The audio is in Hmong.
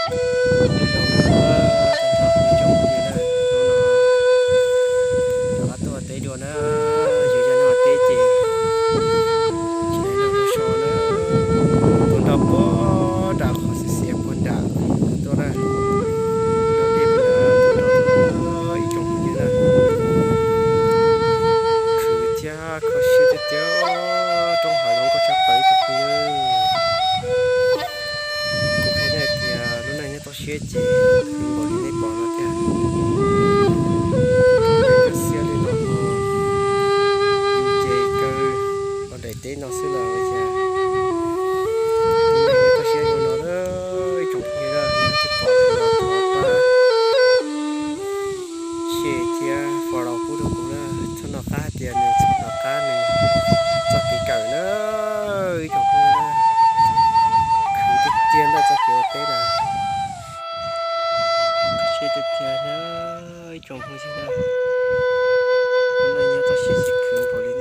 Ib zaug na, tag nrho kuv ib tsoom phooj ywg na, hnub no rov qab tuaj teb dua na, yus yog nyob teb ces tsis hais noj tau so na, tuaj nrog puag nram qhov xiav xiav puag nram tuaj na, nrog dej puag nram tuaj nrog ib tsoom phooj ywg na, khwv thiab kho siab tiag tiag, roob hav zoo nkauj tshaj plaws ib tsoom phooj ywg. Kuv qhia nej hais tias lub neej nyob toj siab ces khwv npaum li nej pom no tiag. Cov xiab li no ho yus ces kaw los daim teb no xwb los ua cas lub neej nyob toj siab zoo no na, ib tsoom phooj ywg na, yog leej twg pom no thov pab share thiab follow pub rau kuv na, txhob nco qab hais tias nws txhob nco qab nws txoj kev kawm na, ib tsoom phooj ywg na, khwv tiag tiag ntawm txoj kev ua teb na, kho siab tiag tiag na, ib tsoom phooj ywg na, lub neej nyob toj siab ces khwv npaum li